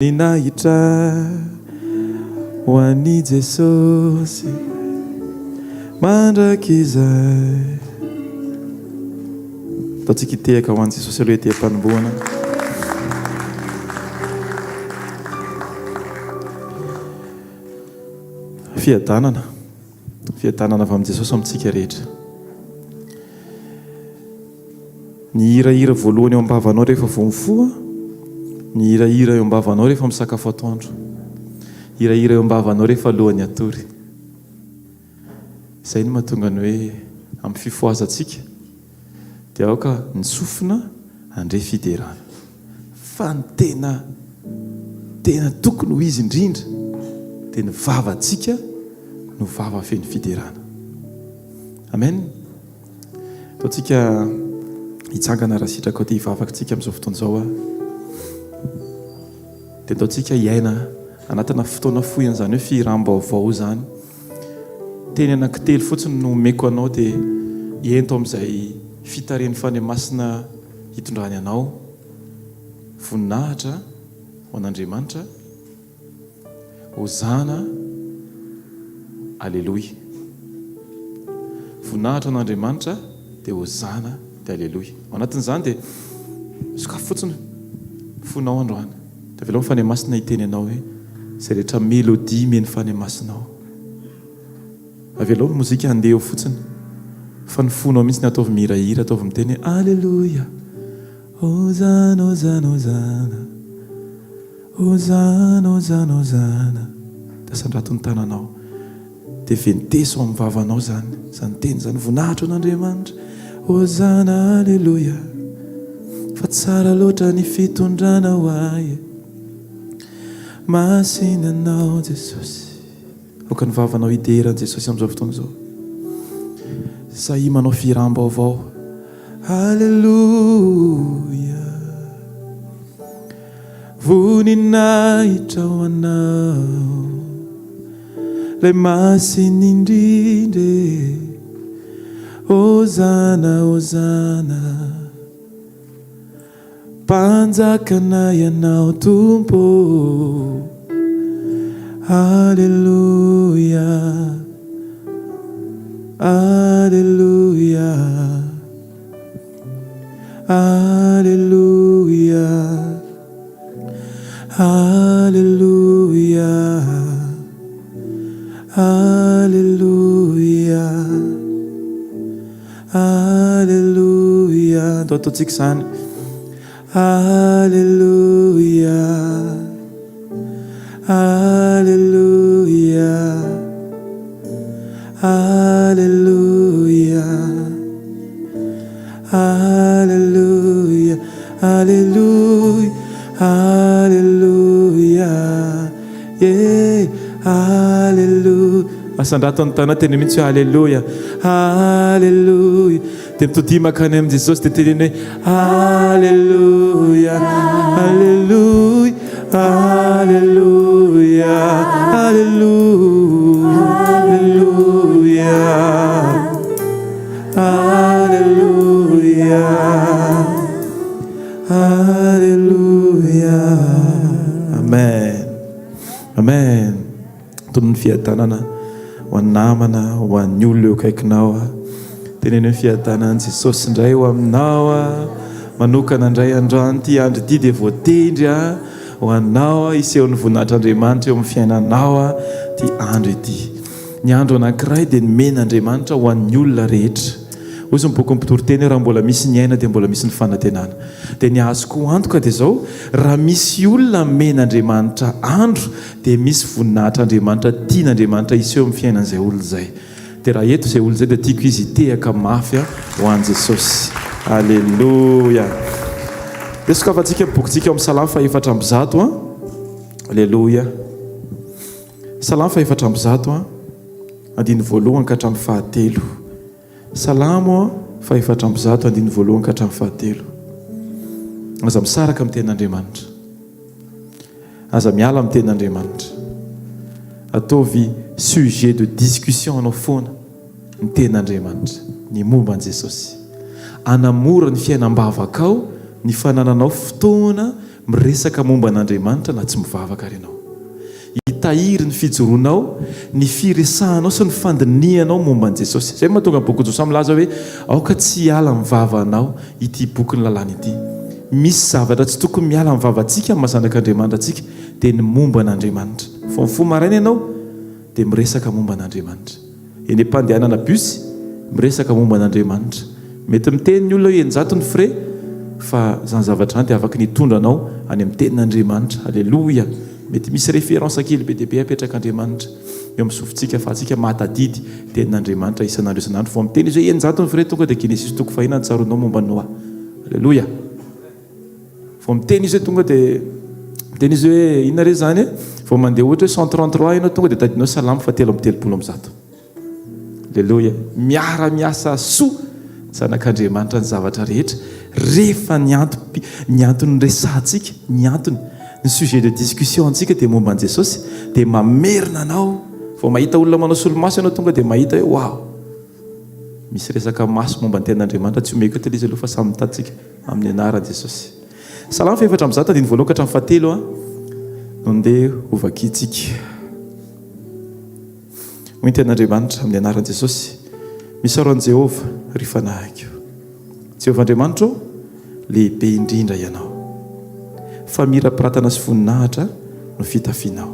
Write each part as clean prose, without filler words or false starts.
Voninahitra ho an'i Jesosy mandrakizay. Ataontsika hitehaka ho an'i Jesosy aloha ety am-panombohana. Fiadanana. Fiadanana avy amin'i Jesosy amintsika rehetra. Ny hirahira voalohany eo am-bavanao rehefa vao mifoha, ny hirahira eo am-bavanao rehefa misakafo atoandro, hirahira eo am-bavanao rehefa alohan'ny hatory. Izay no mahatonga ny hoe amin'ny fifohazantsika dia aoka ny sofina handre fiderana. Fa ny tena tena tokony ho izy indrindra dia ny vavantsika no vava feno fiderana. Amen. Ataontsika hitsangana raha sitrakao te hivavaka tsika amin'izao fotoana izao aho. Dia ataontsika hiaina anatina fotoana fohy an'izany hoe fihiram-baovao izany. Teny anankitelo fotsiny no omeko anao dia ento amin'izay fitarihan'ny Fanahy Masina hitondrany anao. Voninahitra ho an'Andriamanitra. Hosana, Aleloia. Voninahitra an'Andriamanitra dia Hosana dia Aleloia. Ao anatin'izany dia sokafy fotsiny fonao androany. Dia avelao ny Fanahy Masina hiteny anao hoe izay rehetra mélodie omen'ny Fanahy Masina ao. Avelao ny mozika handeha eo fotsiny fa ny fonao mihitsy ny ataovy mihirahira, ataovy miteny hoe Aleloia. Hosana, Hosana, Hosana. Hosana, Hosana, Hosana. Dia asandrato ny tananao. Dia venteso amin'ny vavanao izany, izany teny izany. Voninahitra ho an'Andriamanitra. Hosana, Aleloia. Fa tsara loatra ny fitondranao ahy. Masina Ianao, Jesosy. Aoka ny vavanao hidera an'i Jesosy amin'izao fotoana izao. Sahia manao fihiram-baovao. Aleloia. Voninahitra ho anao. Ilay masina indrindra e. Hosana, hosana. Mpanjakana Ianao Tompo ô Aleloia Aleloia Aleloia Aleloia Aleloia Aleloia. Andao ataontsika izany. Aleloia. Aleloia. Aleloia. Aleloia. Aleloia. Aleloia. Yeah. Aleloia. Asandrato ny tananao teny mihitsy hoe Aleloia. Aleloia. Dia mitodia mankany amin'i Jesosy dia teneno hoe Aleloia. Aleloia. Aleloia. Aleloia. Aleloia. Aleloia. Aleloia. Amen. Amen. Tonony fiadanana ho an'ny namana, ho an'ny olona eo akaikinao. Teneno hoe fiadanan'i Jesosy indray ho aminao. Manokana indray androany ity andro ity dia voatendry ho anao hiseho ny voninahitr'Andriamanitra eo amin'ny fiainanao ity andro ity. Ny andro anankiray dia nomen'Andriamanitra ho an'ny olona rehetra. Hoy ny bokin'ny Mpitoriteny hoe raha mbola misy ny aina dia mbola misy ny fanantenana. Dia ny azoko antoka dia izao, raha misy olona omen'Andriamanitra andro dia misy voninahitr'Andriamanitra tian'Andriamanitra hiseho amin'ny fiainan'izay olona izay. Dia raha eto izay olona izay dia tiako izy hitehaka mafy ho an'i Jesosy. Aleloia. Dia sokafantsika ny bokintsika ao amin'ny Salamo faha 104 an. Aleloia. Salamo faha 104 an. Andininy voalohany ka hatramin'ny fahatelo. Salamo faha 104 andininy voalohany ka hatramin'ny fahatelo. Aza misaraka amin'ny tenin'Andriamanitra. Aza miala amin'ny tenin'Andriamanitra. Ataovy sujet de discussion anao foana ny tenin'Andriamanitra, ny momba an'i Jesosy. Hanamora ny fiainam-bavakao ny fanananao fotoana. Miresaka momba an'Andriamanitra na tsy mivavaka ary ianao. Hitahiry ny fijoroanao, ny firesahanao sy ny fandinihanao momba an'i Jesosy. Izay no mahatonga ny bokin'i Josoa milaza hoe, Aoka tsy hiala amin'ny vavanao ity bokin'ny lalàna ity. Misy zavatra tsy tokony miala amin'ny vavantsika amin'ny maha-zanak'Andriamanitra antsika, dia ny momba an'Andriamanitra. Vao mifoha maraina ianao, dia miresaka momba an'Andriamanitra. Eny am-pandehanana bus, miresaka momba an'Andriamanitra. Mety miteny ny olona hoe 600 ny frais, fa izany zavatra izany dia afaka ny hitondra anao any amin'ny tenin'Andriamanitra. Aleloia! Mety misy référence kely be dia be apetrak'Andriamanitra eo amin'ny sofintsika ahafahantsika mahatadidy tenin'Andriamanitra isan'andro isan'andro. Vao miteny izy hoe 600 ny frais, tonga dia Genesisy toko fahina no tsaroanao momba an'i Noa. Aleloia! Vao miteny izy hoe tonga dia miteny izy hoe inona re izany e? Vao mandeha ohatra hoe 133 ianao tonga dia tadidinao salamo fa 133. Aleloia. Miara-miasa soa zanak'Andriamanitra ny zavatra rehetra rehefa ny antom ny antony resahantsika, ny antony, ny sujet de discussion antsika dia momba an'i Jesosy dia mamerina anao. Vao mahita olona manao solomaso ianao tonga dia mahita hoe wow. Misy resaka maso momba ny tenin'Andriamanitra tsy omeko eto ilay izy aloha fa samy mitady tsika. Amin'ny anaran'i Jesosy. Salamo faha 104 andininy voalohany ka hatramin'ny fahatelo no ndeha hovakintsika. Hoy ny tenin'Andriamanitra amin'ny anaran'i Jesosy, Misaoro an'i Jehovah, ry fanahiko. Jehovah Andriamanitro ô, lehibe indrindra Ianao. Famirapiratana sy voninahitra no fitafianao.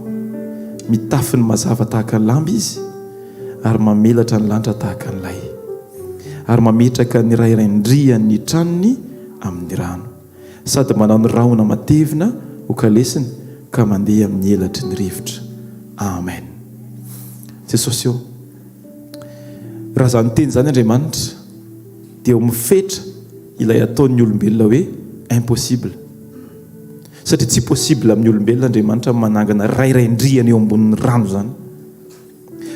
Mitafy ny mazava tahaka ny lamba Izy, ary mamelatra ny lanitra tahaka ny lay. ary mametraka ny rairaindrian' ny tranony amin' ny rano, sady manao ny rahona matevina ho kalesiny ka mandeha amin' ny elatry ny rivotra. Amen. Jesosy ô, raha izany teny izany Andriamanitra, dia ho mifetra ilay ataon' ny olombelona hoe impossible. Satria tsy possible amin' ny olombelona Andriamanitra ny manangana rairaindrihana eo ambonin' ny rano izany.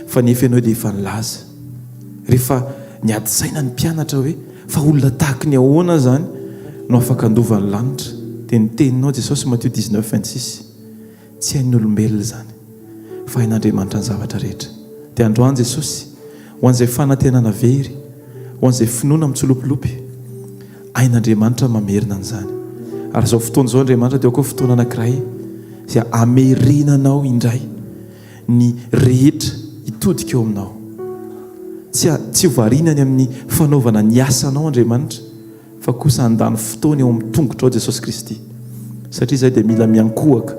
Fa nefa ianao dia efa nilaza, rehefa niady saina ny mpianatra hoe, fa olona tahaky ny ahoana izany no afaka handova ny lanitra? Dia ny teninao Jesosy, Matio 19, 26, Tsy hain'ny olombelona izany, fa hain'Andriamanitra ny zavatra rehetra. Dia androany Jesosy, ho an'izay fanantenana very, ho an'izay finoana mitsolopilopy, hain'Andriamanitra ny mamerina an'izany. Ary izao fotoana izao Andriamanitra dia aoka ho fotoana anankiray izay hamerenanao indray ny rehetra hitodika eo aminao. Tsy tsy ho variana any amin'ny fanaovana ny asanao Andriamanitra fa kosa handany fotoana eo amin'ny tongotrao Jesosy Kristy. Satria izahay dia mila miankohoka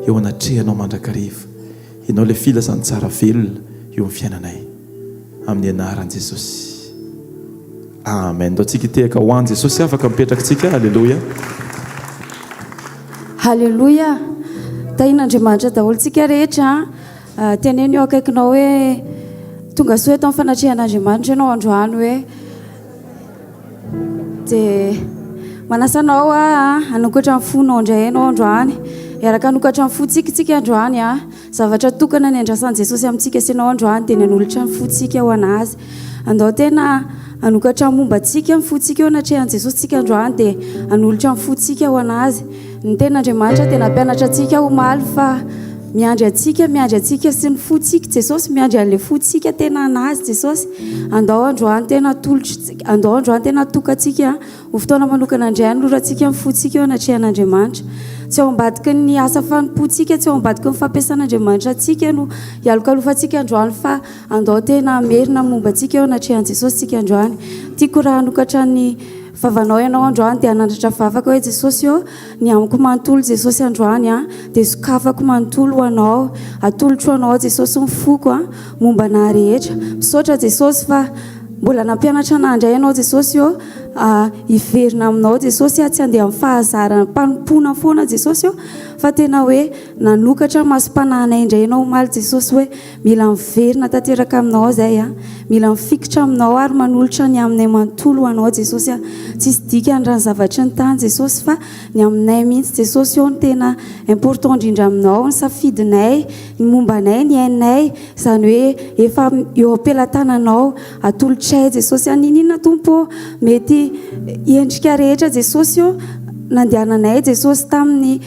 eo anatrehanao mandrakariva. Ianao ilay filazantsara velona eo amin'ny fiainanay. Amin'ny anaran'i Jesosy. Amen. Ndao tsika hitehaka ho an'i Jesosy afaka mipetraka tsika. Aleloia. Haleloia! Tahin'Andriamanitra daholo tsika rehetra an! Ah, teneno eo akaikinao hoe tonga soa eto amin'ny fanatrehan'Andriamanitra ianao androany hoe dia manasa anao aho hanokatra ny fonao indray ianao androany. Hiaraka hanokatra ny fontsika isika androany an! Zavatra tokana niandrasan'i Jesosy amintsika sy ianao androany dia ny hanolotra ny fontsika ho an'Azy. Andao tena hanokatra ny momba antsika, ny fontsika eo anatrehan'i Jesosy tsika androany dia hanolotra ny fontsika ho an'Azy. Ny tenin'Andriamanitra dia nampianatra antsika omaly fa miandry antsika, miandry antsika sy ny fontsika Jesosy, miandry an'ilay fontsika tena an'Azy Jesosy. Andao androany tena atolotritsika, andao androany tena atokantsika Ho fotoana manokana indray hanolorantsika ny fontsika eo anatrehan'Andriamanitra. Tsy ao ambadiky ny asa fanompoantsika, tsy ao ambadiky ny fampiasan'Andriamanitra antsika no hialokalofantsika androany fa andao tena hamerina ny momba antsika eo anatrehan'i Jesosy isika androany. Tiako raha hanokatra ny vavanao ianao androany dia hanandratra vavaka hoe Jesosy ô, ny amiko manontolo Jesosy androany a, dia sokafako manontolo ho anao. Atolotro anao Jesosy ny foko a, momba anah rehetra. Misaotra Jesosy fa mbola nampianatra anah indray ianao Jesosy ô. Hiverina aminao Jesosy aho, tsy handeha amin'ny fahazaram-panompoana foana Jesosy ô, fa tena hoe nanokatra ny masom-panahinay indray ianao omaly Jesosy hoe mila miverina tanteraka aminao izay a, mila mifikitra aminao ary manolotra ny aminay manontolo ho anao Jesosy a. Tsisy dikany raha ny zavatry ny tany Jesosy fa ny aminay mihitsy Jesosy ô no tena important indrindra aminao, ny safidinay, ny momba anay, ny ainay, izany hoe efa eo am-pelatananao. Atolotray Jesosy an Niniana Tompo ô mety endrika rehetra Jesosy ô nandehananay Jesosy tamin'ny.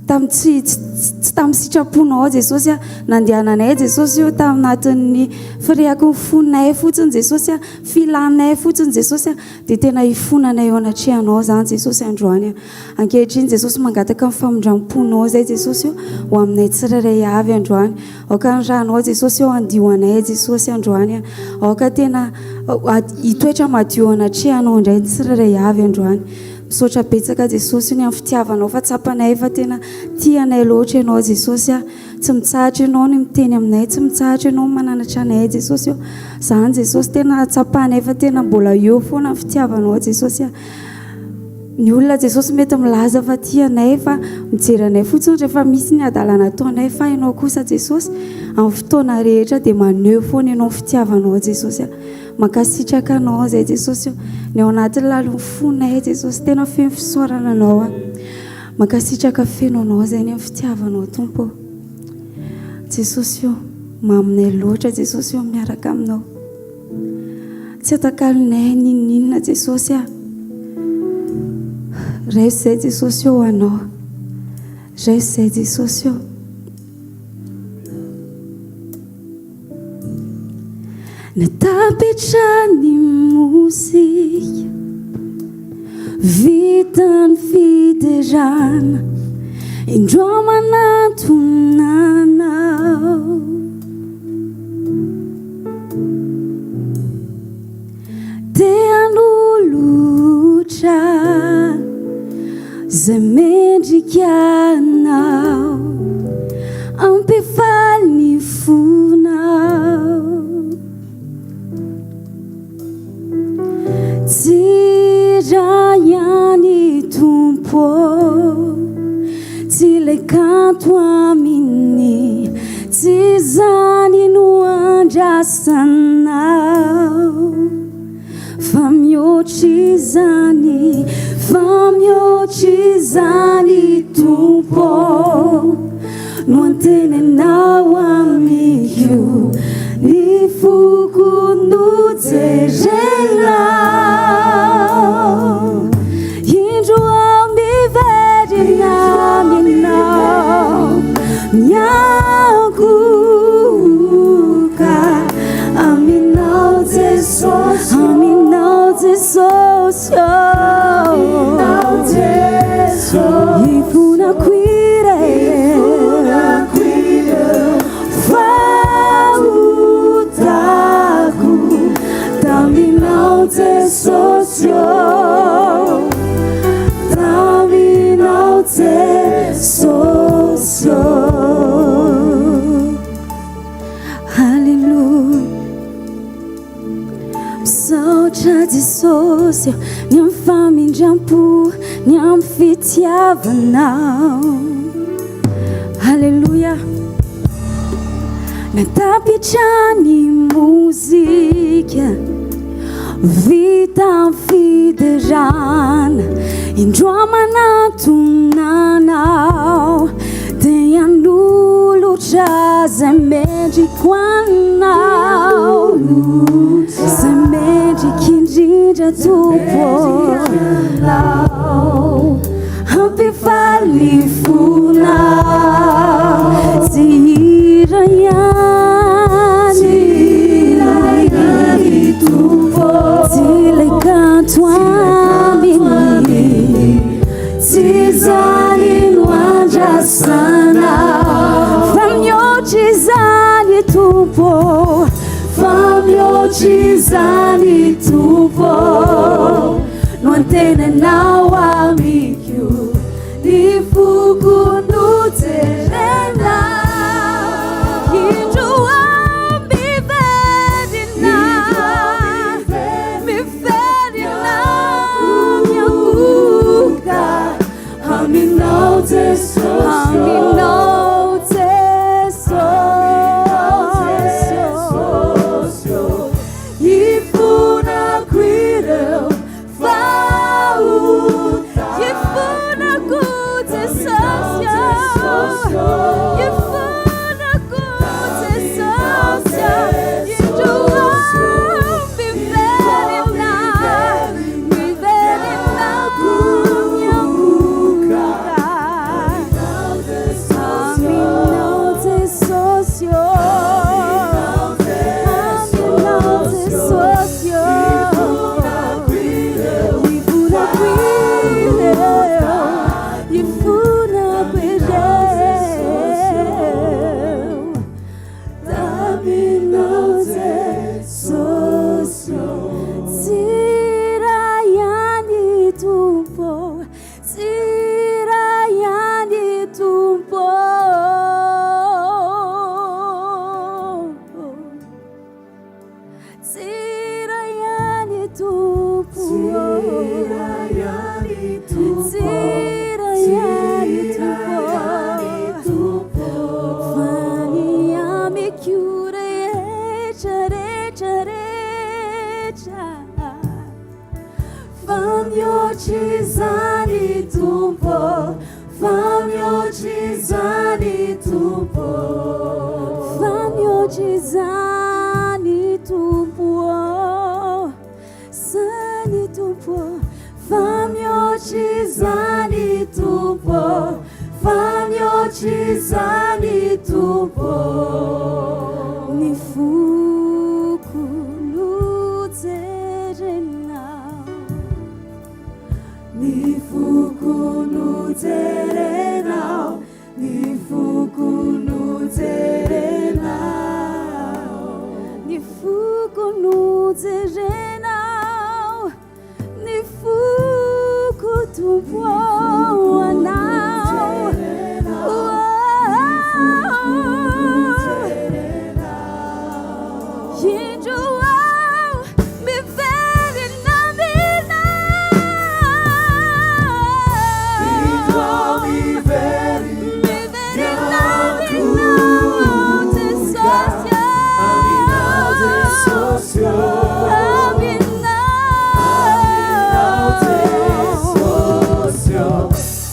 Tamin'ny tsy tsy tamin'ny sitraponao Jesosy a, nandehananay Jesosy o, taminatin'ny firehaky ny fonay fotsiny Jesosy a, filanay fotsiny Jesosy a, dia tena ifonanay eo anatrehanao izany Jesosy androany a. Ankehitriny Jesosy mangataka ny famindram-ponao izay Jesosy o, ho aminay tsirairay avy androany. Aoka ny ranao Jesosy o handio anay Jesosy androany a. Aoka tena hitoetra madio anatrehanao indray ny tsirairay avy androany. Misaotra betsaka Jesosy ny amin'ny fitiavanao fa tsapanay fa tena tia anay loatra ianao Jesosy a. Tsy mitsahatra ianao ny miteny aminay, tsy mitsahatra ianao mananatra anay Jesosy o. Zany Jesosy tena tsapanay fa tena mbola eo foana ny fitiavanao Jesosy a. Ny olona Jesosy mety milaza fa tia anay fa mijery anay fotsiny rehefa misy ny hadalana ataonay fa ianao kosa Jesosy amin'ny fotoana rehetra dia maneho foana ianao ny fitiavanao Jesosy a. Mankasitraka Anao izay Jesosy o. Ny ao anatin'ny lalin'ny fonay Jesosy tena feno fisaorana Anao aho. Mankasitraka feno Anao izay ny amin'ny fitiavanao Tompo o. Jesosy o, maminay loatra Jesosy o miaraka aminao. Tsy atakalonay n'inon'inona Jesosy a. Raiso izay Jesosy o ho Anao. Raiso izay Jesosy o. Natapitra ny mozika, vita ny fiderana, indro manantona anao. Te hanolotra izay mendrika anao, hampifaly ny fonao. Tsy iray ihany Tompo ô, tsy ilay kanto amin'ny, tsy izany no andrasanao, fa mihoatra izany, fa mihoatra izany Tompo ô, no antenainao amiko, ny foko no jerenao. Indro aho miverina aminao, miankohoka aminao Jesosy, aminao Jesosy, aminao Jesosy, ifonako irery, fahotako taminao Jesosy ô, taminao Jesosy ô. Haleloia. Misaotra Jesosy ny amin'ny famindram-po, ny amin'ny fitiavanao. Haleloia. Natapitra ny mozika, vita ny fiderana, indro manantona anao, dia hanolotra izay mendriko anao, izay mendrika indrindra Tompo. Hampifaly ny fonao, tsy hira ihany, tsy ilay kanto aminy, tsy izany no andrasana, fa mihoatra izany Tompo, fa mihoatra izany Tompo. No antenainao amiko, ny foko no jerena. Indro aho miverina, miverina miankohoka aminao Jesosy, aminao Jesosy. Ifonako ireo fahotako. mihoatr'izany Tompo Fa mihoatr'izany Tompo Fa mihoatr'izany Tompo ô Zany Tompo ô Fa mihoatr'izany Tompo Fa mihoatr'izany Tompo Ny foko no jerenao Ny foko no jerenao Ny foko no jerenao Ny foko no jerenao Ny foko Tompo ô anao Indro aho miverina aminao Indro aho miverina Miverina aminao Jesosy Aminao Jesosy ô Aminao Jesosy ô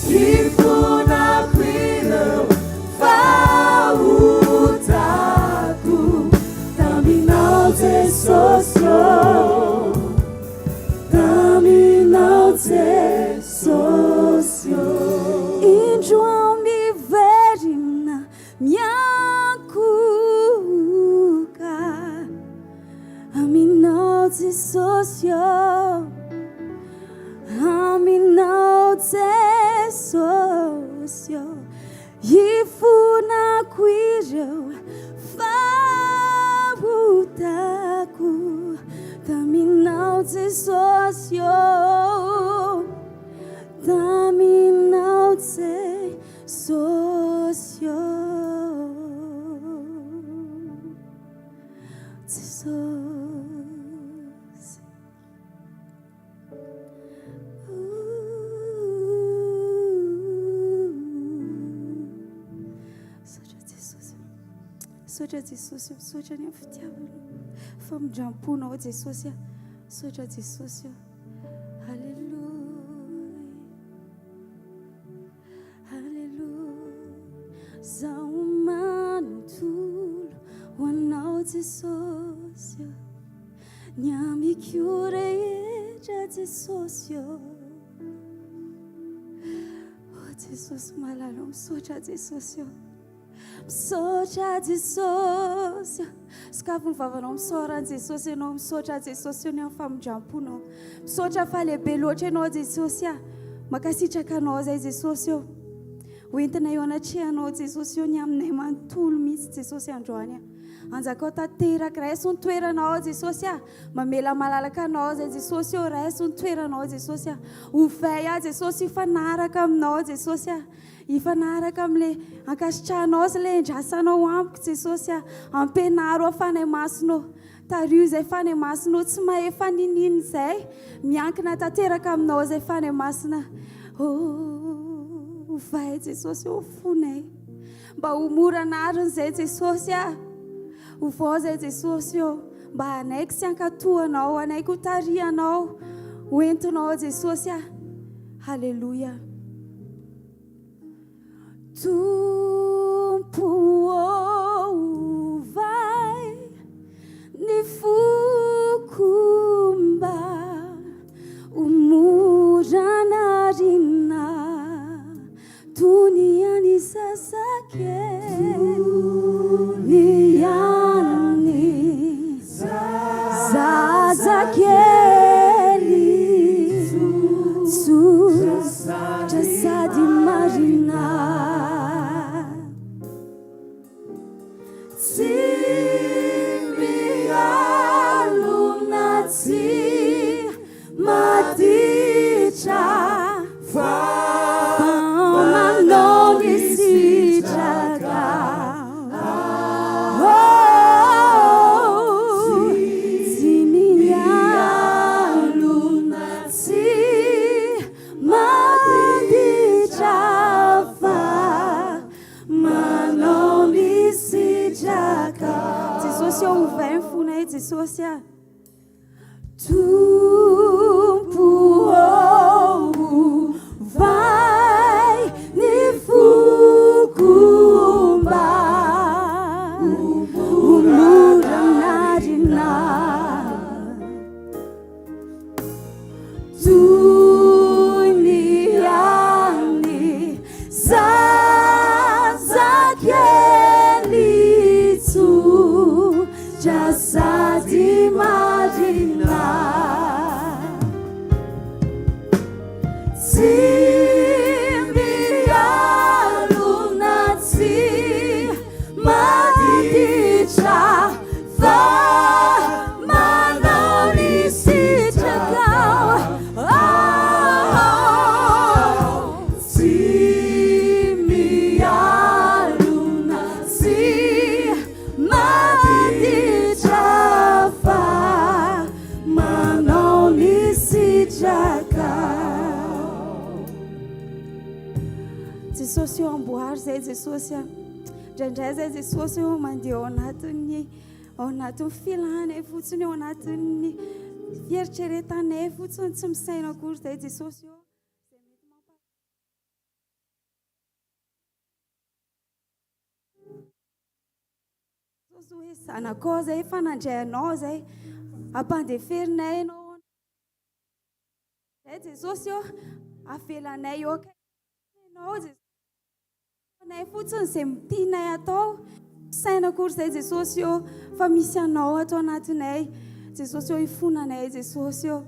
Ifonako ireo fahotako Taminao Jesosy ô Taminao Jesosy ô Indro aho miverina miankohoka Aminao Jesosy ô Aminao Jesosy ô Ifonako ireo fahotako Taminao Jesosy ô Taminao Jesosy ô Jesosy Misaotra Jesosy. Misaotra Jesosy, misaotra ny amin'ny fitiavana. Famindram-ponao Jesosy. Misaotra Jesosy. Alléluia. Alléluia. Zaho manontolo ho anao Jesosy. Ny amiko rehetra Jesosy ô. Oh Jesosy malala, misaotra Jesosy ô. Misaotra Jesosy. Sokafy ny vavanao misaora an'i Jesosy ianao. Misaotra Jesosy eo ny amin'ny famindram-ponao. Misaotra fa lehibe loatra ianao Jesosy a. Mankasitraka anao izay Jesosy ô. Hoentina eo anatrehanao Jesosy eo ny aminay manontolo mihitsy Jesosy androany a. Anjakao tanteraka, raiso ny toeranao Jesosy a. Mamela malalaka anao izay Jesosy ô, raiso ny toeranao Jesosy a. Ovay aho Jesosy hifanaraka aminao Jesosy a. Hifanaraka amin'ilay ankasitrahanao sy ilay endrasanao amiko Jesosy a. Ampianaro aho Fanahy Masina ô. Tariho izay Fanahy Masina ô, tsy mahefa n'inon'inona izay. Miankina tanteraka aminao izay Fanahy Masina. Oh, ovay Jesosy ô fonay. Mba ho mora anarina izay Jesosy a. Ovao izay Jesosy ô. Mba hanaiky sy hankatò Anao, hanaiky ho tarihanao, ho entinao Jesosy a. Haleloia. Tompo ô, ovay ny foko mba ho mora anarina toy ny an'ny zazakely. Toy ny an'ny zazakely tsotra sady marina. Tsy mialona tsy maditra fa manao ny sitraka. Oh, tsy mialona tsy maditra fa manao ny sitraka. Jesosy ô, ovay ny fonay Jesosy a. Tompo ô. Amboary izay Jesosy a. Indraindray izay Jesosy ô mandeha ao anatin'ny ao anatin'ny filanay fotsiny, ao anatin'ny fieritreretanay fotsiny, tsy misaina akory izay Jesosy ô. Izay mety mampa Jesosy hoe zanakao izay efa nandray anao izay, ampandeferinay ianao. Izay Jesosy ô, avelanay eo akaikinao ianao Jesosy. Ataonay fotsiny izay tianay atao. Misaina akory izay Jesosy ô, fa misy Anao ato anatinay. Jesosy ô, ifonanay Jesosy ô.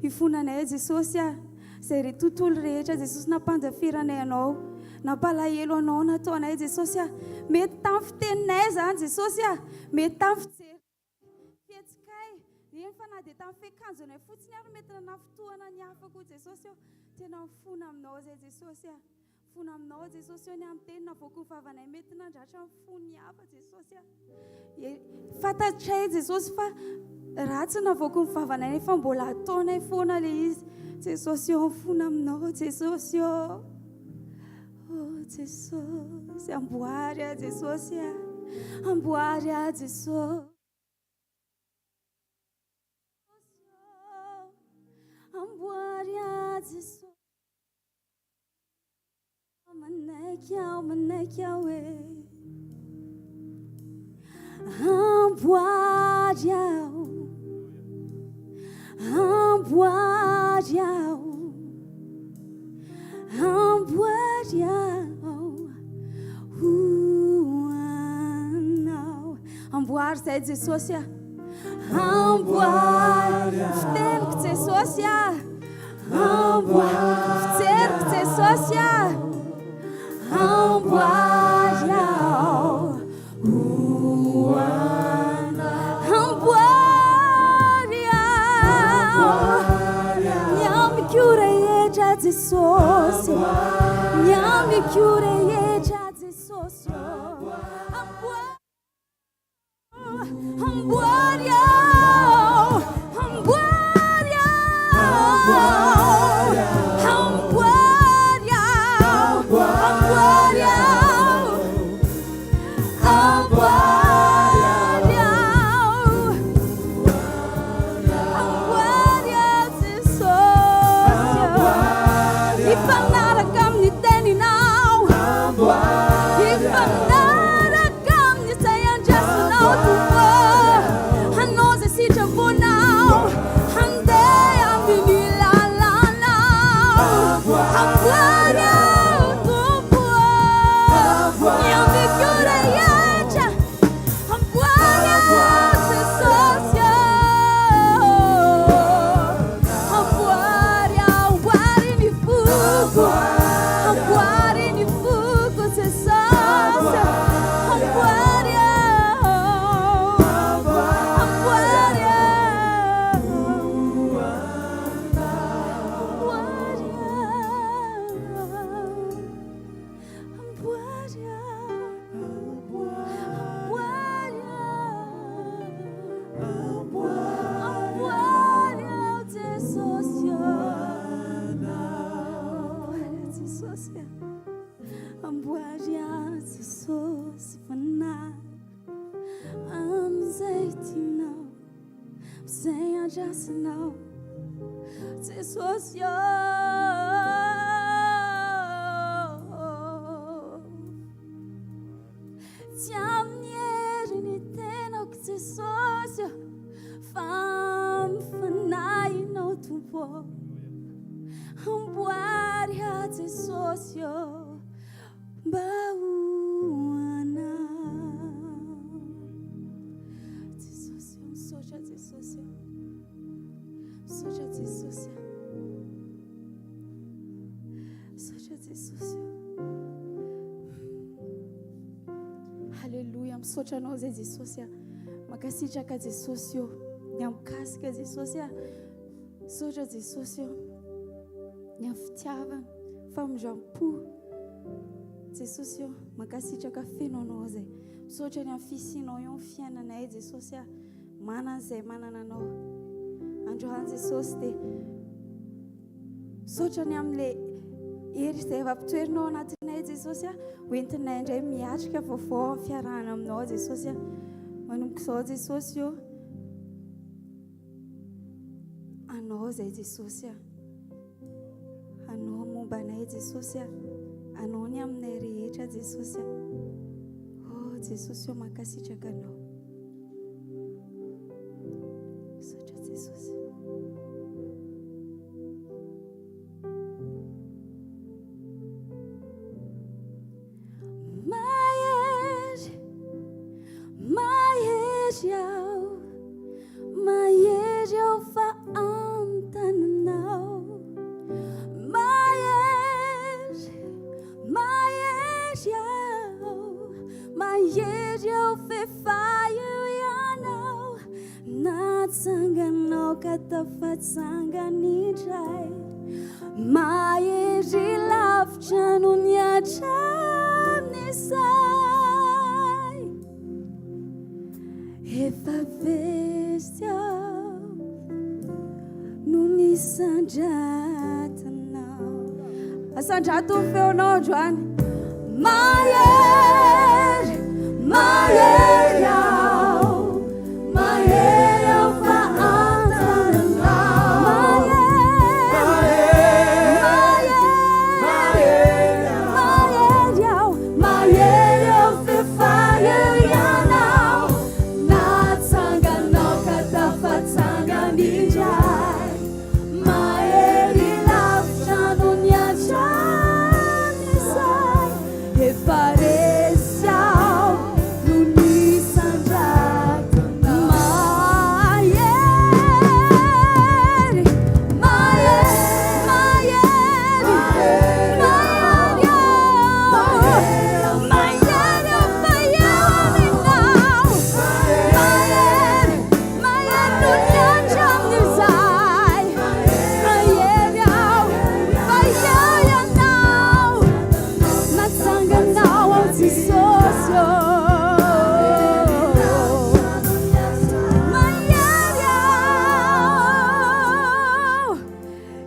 Ifonanay Jesosy a. Izay re tontolo rehetra Jesosy nampandaferanay Anao. Nampalahelo Anao nataonay Jesosy a. Mety tamin'ny fiteninay izany Jesosy a. Mety tamin'ny fijerinay, fihetsikay. Eny fa na dia tamin'ny fiakanjonay fotsiny ary mety nanafintohana ny hafa koa Jesosy ô. Tena mifona aminao izay Jesosy a. Mifona aminao Jesosy ô ny amin'ny teny navoaky ny vavanay mety nandratra ny fon'ny hafa Jesosy a. Fantatray Jesosy fa ratsy navoaky ny vavanay nefa mbola ataonay foana le izy. Jesosy ô mifona aminao Jesosy ô. Oh Jesosy amboary aho Jesosy a. Amboary aho Jesosy. Amboary aho Jesosy. Manaiky aho, manaiky aho e. Amboary aho, amboary aho, amboary aho ho anao. Amboary izay Jesosy a. Amboary fiteniko Jesosy a. Amboary fijeriko Jesosy a. Amboary aho ho anao. Amboary aho ny amiko rehetra Jesosy. Ny amiko rehetra Jesosy. Amboary. Amboary aho, amboary aho, amboary aho, amboary aho, amboary aho, amboary aho Jesosy, hifanaraka amin'ny teninao, hifanaraka. Ka amin'izay andrasanao Tompo ô, hanao izay sitraponao, handeha amin'ny lalanao. Amboary aho Tompo ô, ny ambiko rehetra, amboary aho Jesosy ô. Amboary aho, amboary ny foko, amboary ny foko Jesosy. Amboary aho, amboary aho, amboary aho, amboary aho, amboary aho, amboary aho Jesosy ô, amboary aho Jesosy a. Amboary ahy Jesosy fanahy amin'izay tianao, amin'izay andrasanao Jesosy ô. Tsy amin'ny herin'ny tenako Jesosy ô, fa amin'ny fanahinao Tompo ô. Amboary aho Jesosy ô, mba ho anao. Jesosy ô, misaotra Jesosy ô. Misaotra Jesosy ô. Misaotra Jesosy ô. Haleloia, misaotra anao zay Jesosy a. Mankasitraka Jesosy ô. Ny amikasika Jesosy a. Misaotra Jesosy ô. Ny amin'ny fitiavana, famindram-po. Jesosy ô, mankasitraka feno anao zay. Misaotra ny amin'ny fisianao eo amin'ny fiainanay Jesosy a. Manana izay manana anao. Androany Jesosy dia misaotra ny amin'ilay Hery izay efa ampitoerinao ao anatinay Jesosy a, ho entinay indray miatrika vaovao amin'ny fiarahana aminao Jesosy a. Manomboka izao Jesosy ô. Anao izay Jesosy a. Anao momba anay Jesosy a. Anao ny aminay rehetra Jesosy a. Oh Jesosy ô mankasitraka anao. Misaotra Jesosy. Mahery, mahery aho, mahery aho fa an-taninao. Mahery, mahery aho, mahery aho f'efa eo ianao. Natsanganao ka tafatsangana indray. Mahery lavitra noho ny hatramin'izay. Efa resy aho noho ny sandratinao. Asandrato ny feonao androany. Mahery, mahery aho, mahery aho fa an-tananao. Mahery, mahery, mahery aho, mahery aho f'efa eo ianao. Natsanganao ka tafatsangana indray. Mahery lavitra noho ny hatramin'izay. Efa resy aho noho ny sandratinao. Mahery, mahery, mahery, mahery aho. Mahery aho fa eo aminao. Mahery. Mahery noho ny hatramin'izay. Mahery aho, fa eo Ianao. Natsanganao aho Jesosy ô. Mahery aho,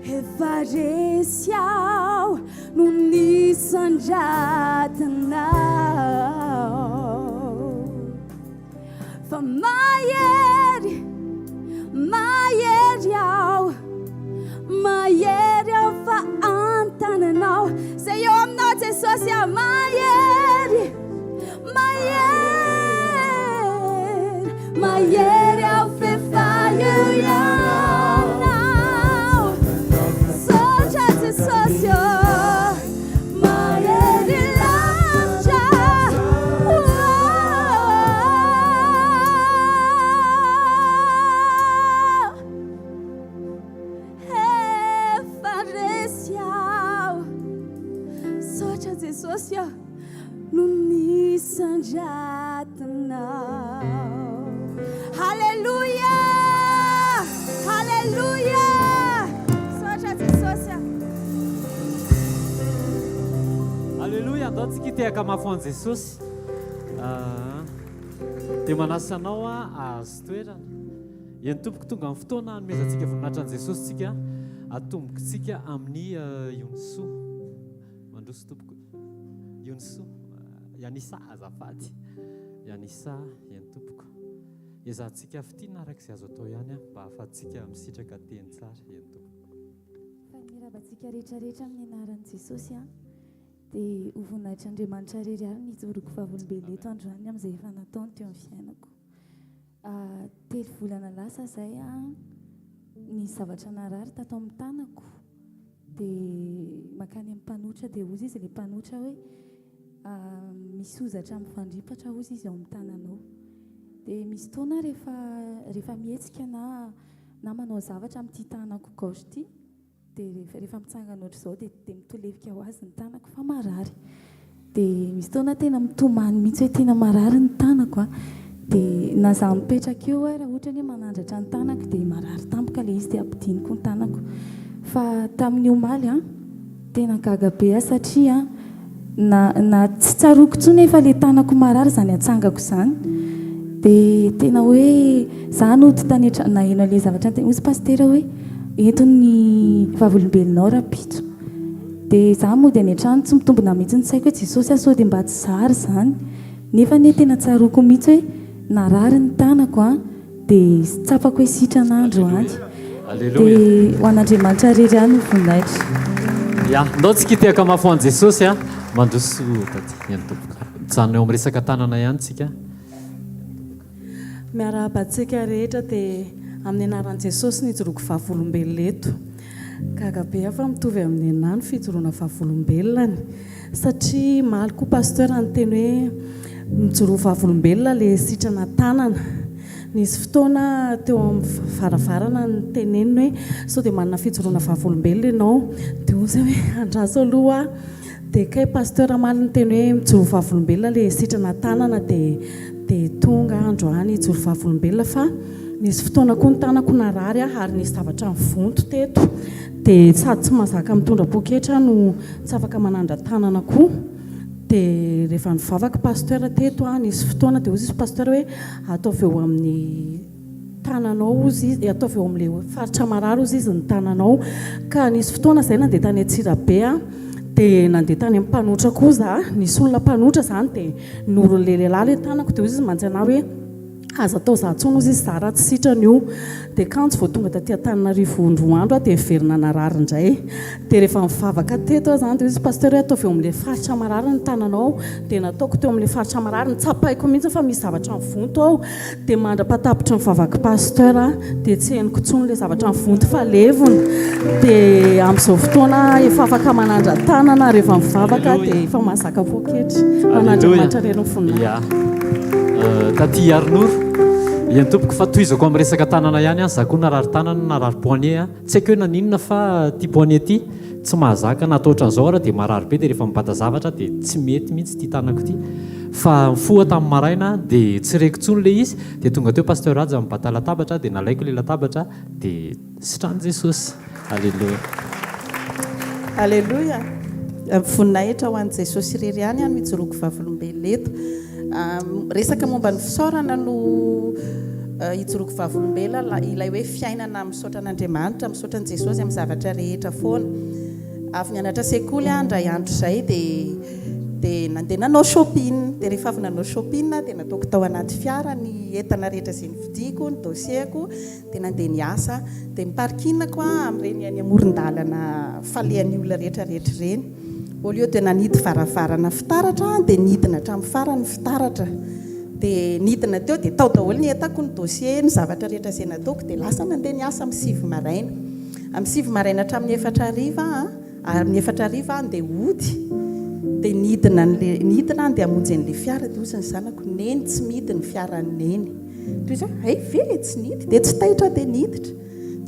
efa resy aho noho ny sandratinao. Fa mahery, mahery aho, mahery aho fa an-tananao. Izay eo aminao Jesosy aho, mahery, mahery, mahery aho f'efa eo ianao. Misaotra Jesosy ô. Mahery lavitra Efa resy aho. Misaotra Jesosy aho noho ny sandratinao. Haleloia! Haleloia! Misaotra Jesosy a. Aleloia, andao tsika hitehaka mafy ho an'i Jesosy. Ah, dia manasa anao ahazo toerana. Eny tompoko, tonga ny fotoana hanomezantsika voninahitra an'i Jesosy tsika. Atombokitsika amin'ny eh, Yonisoa. Mandroso tompoko. Yonisoa, Yanissa azafady. Yanissa, eny tompoko. Ezahantsika fintinina araka izay azo atao ihany mba ahafahantsika misitraka teny tsara, eny tompoko. Fa miarahaba antsika rehetra rehetra amin'ny anaran'i Jesosy an. Dia ho voninahitr'Andriamanitra irery ihany ny hijoroako vavolombelona eto androany amin'izay efa nataony teo amin'ny fiainako. Telo volana lasa izay an, nisy zavatra narary tato amin'ny tanako. Dia mankany amin'ny mpanotra dia hozy izy ilay mpanotra hoe misy hozatra mifandripatra hozy izy ao amin'ny tananao. Dia misy fotoana rehefa rehefa mihetsika na na manao zavatra amin'ity tanako gauche ity dia rehefa rehefa mitsangana ohatr'izao dia dia mitolefika ho azy ny tanako fa marary. Dia misy fotoana tena mitomany mihitsy hoe tena marary ny tanako a. Dia na za mipetraka eo ary ohatra hoe manandratra ny tanako dia marary tampoka ilay izy dia ampidiniko ny tanako. Fa tamin'ny omaly a, tena gaga be aho satria na na tsy tsaroako intsony efa ilay tanako marary izany atsangako izany. Dia tena hoe za nody tany an-trano naheno an'ilay zavatra niteny hozy pasitera hoe ento ny vavolombelonao rahampitso. Dia za mody any an-trano tsy mitombina mihitsy ny saiko hoe Jesosy ah sao dia mba tsy za ary izany. Nefa anie tena tsaroako mihitsy hoe narary ny tanako an, dia tsapako hoe sitrana aho androany. Dia ho an'Andriamanitra irery ihany ny voninahitra. Ya, ndao tsika hitehaka mafy ho an'i Jesosy a. Mandroso taty, eny tompoko. Mijanona eo amin'ny resaka tanana ihany tsika. Miarahaba antsika rehetra dia amin'ny anaran'i Jesosy no ijoroako vavolombelona eto. Gaga be aho fa mitovy amin'ny anah ny fijoroana vavolombelonany satria maly koa pasteur niteny hoe mijoroa vavolombelona le sitrana tanana. Nisy fotoana teo amin'ny varavarana niteneniny hoe sao dia manana fijoroana vavolombelona ianao dia hoy izy hoe andraso aloha aho. Dia kay pasteur amaly niteny hoe mijoro vavolombelona le sitrana tanana dia dia tonga aho androany hijoro vavolombelona fa nisy fotoana koa ny tanako narary aho ary nisy zavatra nivonto teto dia sady tsy mahazaka mitondra poketra no tsy afaka manandra tanana koa dia rehefa nivavaka pasteur teto aho nisy fotoana dia hoy izy pasteur hoe ataovy eo amin'ny tananao hozy izy, ataovy eo amin'ilay faritra marary hozy izy ny tananao. Ka nisy fotoana izay nandeha tany Antsirabe aho, dia nandeha tany amin'ny mpanotra koa za, nisy olona mpanotra izany dia noron'ilay lehilahy ilay tanako dia hozy izy mantsy anah hoe aza atao za intsony hozy izy, za raha tsy sitrana io. Dia kanjo vao tonga taty Antananarivo indroa andro aho dia niverina narary indray. Dia rehefa nivavaka teto aho izany dia hoy izy pasteur hoe ataovy eo amin'ilay faritra marary ny tananao. Dia nataoko teo amin'ilay faritra marary, notsapaiko mihitsy fa misy zavatra mivonto ao. Dia mandra-patapitry ny vavak'i Pasteur dia tsy henoko intsony ilay zavatra mivonto fa levona. Dia amin'izao fotoana efa afaka manandra-tanana rehefa mivavaka dia efa mahazaka poketra. Ho an'Andriamanitra irery ny voninahitra. Ya. Taty Arnoro. Eny tompoko fa tohizako amin'ny resaka tanana ihany an, za koa narary tanana, narary poignet an. Tsy haiko hoe naninona fa ity poignet ity tsy mahazaka na atao ohatran'izao ara dia marary be dia rehefa mibata zavatra dia tsy mety mihitsy ity tanako ity fa nifoha tamin'ny maraina dia tsy reko intsony ilay izy dia tonga teo Pasteur Haja mibata latabatra dia nalaiko ilay latabatra dia sitrany Jesosy. Aleloia. Aleloia! Voninahitra ho an'i Jesosy irery ihany no ijoroako vavolombelona eto. Resaka momba ny fisaorana no ijoroako vavolombelona, ilay hoe fiainana misaotra an'Andriamanitra, misaotra an'i Jesosy amin'ny zavatra rehetra foana. Avy nianatra sekoly aho indray andro izay dia dia nandeha nanao shopping. Dia rehefa avy nanao shopping aho dia nataoko tao anaty fiara ny entana rehetra izay novidiako, ny dossier-ko. Dia nandeha niasa aho. Dia ny parking-ko amin'ireny any amoron-dalana falehan'ny olona rehetra rehetra ireny. Au lieu de nanidy varavarana fitaratra aho dia nidina hatramin'ny farany ny fitaratra. Dia nidina teo dia tao daholo ny entako, ny dossier, ny zavatra rehetra izay nataoko. Dia lasa nandeha niasa amin'ny sivy maraina. Amin'ny sivy maraina hatramin'ny efatra hariva aho, amin'ny efatra hariva aho andeha hody. Dia nidina an'ilay, nidina aho andeha hamonjy an'ilay fiara. Dia hozy ny zanako, Neny tsy mihidy ny fiaran'i Neny. Toy izao, hay ve e, tsy nihidy. Dia tsy taitra aho dia niditra.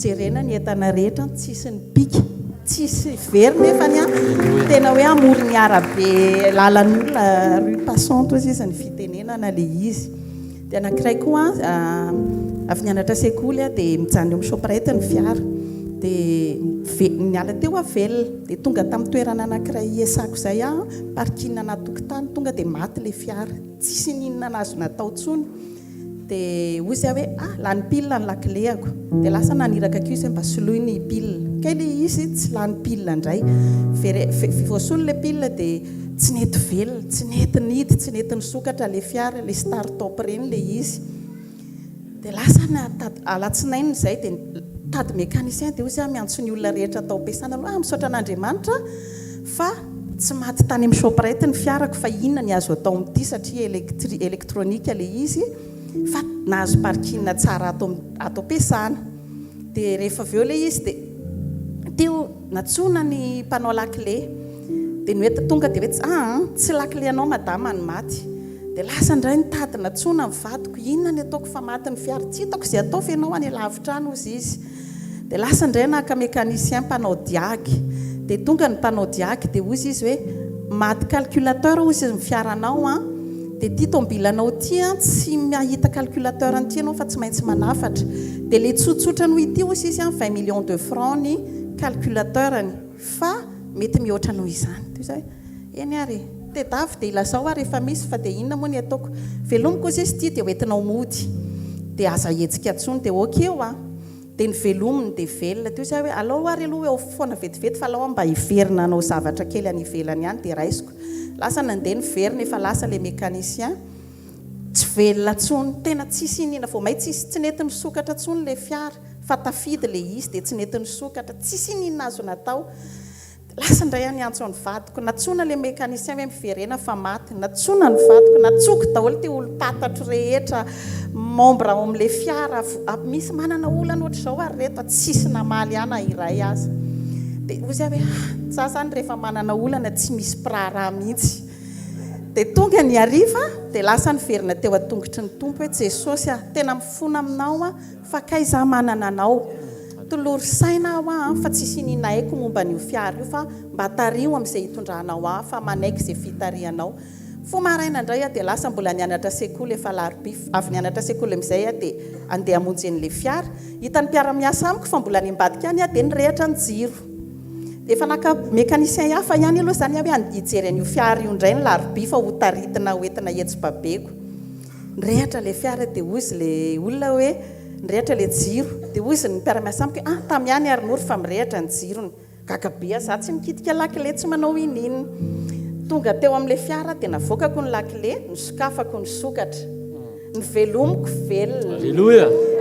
Jerena ny entana rehetra, tsisy nipika, tsisy very nefany an, tena hoe amoron'ny arabe lalan'ny olona, rue passante hozy izy ny fitenenana ilay izy. Dia anankiray koa an, avy nianatra sekoly aho dia mijanona eo amin'ny shoprite ny fiara. Dia niala teo aho velona. Dia tonga tamin'ny toerana anankiray hiasako izay aho, parking anaty tokotany, tonga dia maty ilay fiara. Tsisy n'inona nazo natao tsony. Dia hoy izy hoe ah lany pile ny lakile-ako. Dia lasa naniraka koa izy hoe mba soloy ny pile. Kay ilay izy tsy lany pile indray. Very voasolo ilay pile dia tsy nety velona, tsy nety nihidy, tsy nety nisokatra ilay fiara, ilay start-up ireny ilay izy. Dia lasa nitady, alatsinainy izay dia nitady mécanicien dia hoy izy aho miantso ny olona rehetra tao am-piasana aloha, ah misaotra an'Andriamanitra fa tsy maty tany amin'ny shoprite ny fiarako fa inona ny azo atao amin'ity satria électri, électronique ilay izy fa nahazo parking tsara ato ato am-piasana. Dia rehefa avy eo ilay izy dia teo nantsoina ny mpanao lakile dia ny hoe tonga dia hoe aa tsy lakile anao madama no maty. Dia lasa indray nitady nantsoina ny vadiko, inona ny ataoko fa maty ny fiara, tsy hitako izay atao fa ianao any alavitra any hozy izy. Dia lasa indray naka mécanicien mpanao diag. Dia tonga ny mpanao diag dia hozy izy hoe maty calculateur hozy izy ny fiaranao an, dia ity tomobilanao ity an tsy mahita calculateur an'ity ianao fa tsy maintsy manafatra. Dia ilay tsotsotra noho ity hozy izy an vingt millions de francs ny calculateur-ny fa mety mihoatra noho izany. Dia hoy izaho hoe. Eny ary e! Tedavo dia ilazao aho rehefa misy fa dia inona moa ny ataoko? Velomiko ozy izy ity dia hoentinao mody. Dia aza ahetsika intsony. Dia ok hoa. Dia novelominy dia velona. Dia hoy izaho hoe alao ary aloha eo foana vetivety fa alao aho mba hiverina hanao zavatra kely any ivelany any dia raisiko. Lasa nandeha niverina efa lasa ilay mécanicien. Tsy velona intsony, tena tsisy iniana vao may tsisy tsy nety nisokatra intsony ilay fiara fa tafidy ilay izy dia tsy nety nisokatra, tsisy iniana azo natao. Lasa indray aho niantso ny vadiko, nantsoina ilay mécanicien hoe miverena fa maty, nantsoina ny vadiko, nantsoko daholo ity olom-pantatro rehetra membre ao amin'ilay fiara, misy manana olana ohatr'izao ary reto a, tsisy namaly ahy na iray aza. Dia hoy aho hoe ah, za zany rehefa manana olana tsy misy mpiraharaha mihitsy. Dia tonga ny hariva dia lasa niverina teo an-tongotry ny Tompo hoe Jesosy a, tena mifona aminao aho Fa kay za manana anao. Tolory saina aho an fa tsisy iniana haiko momba an'io fiara io fa mba tariho amin'izay hitondranao ahy fa manaiky izay fitarihanao. Fo maraina indray aho dia lasa mbola nianatra sekoly efa alarobia avy nianatra sekoly amin'izay aho dia andeha hamonjy an'ilay fiara. Hitan'ny mpiara-miasa amiko fa mbola any ambadika any aho dia nirehatra ny jiro. Efa naka mécanicien hafa ihany aloha izany aho hoe hijery an'io fiara io indray ny larobia fa hotaritina hoentina etsy babeko. Nirehatra ilay fiara dia hoy izy ilay olona hoe, nirehatra ilay jiro. Dia hoy izy ny mpiara-miasa amiko hoe, ah, tamy ihany ary Noro fa mirehatra ny jirony. Gaga be aho, izaho tsy mikitika lakile, tsy manao inin. Tonga teo amin'ilay fiara aho dia navoakako ny lakile, nosokafako ny sokatra. Novelomiko velona. Aleloia!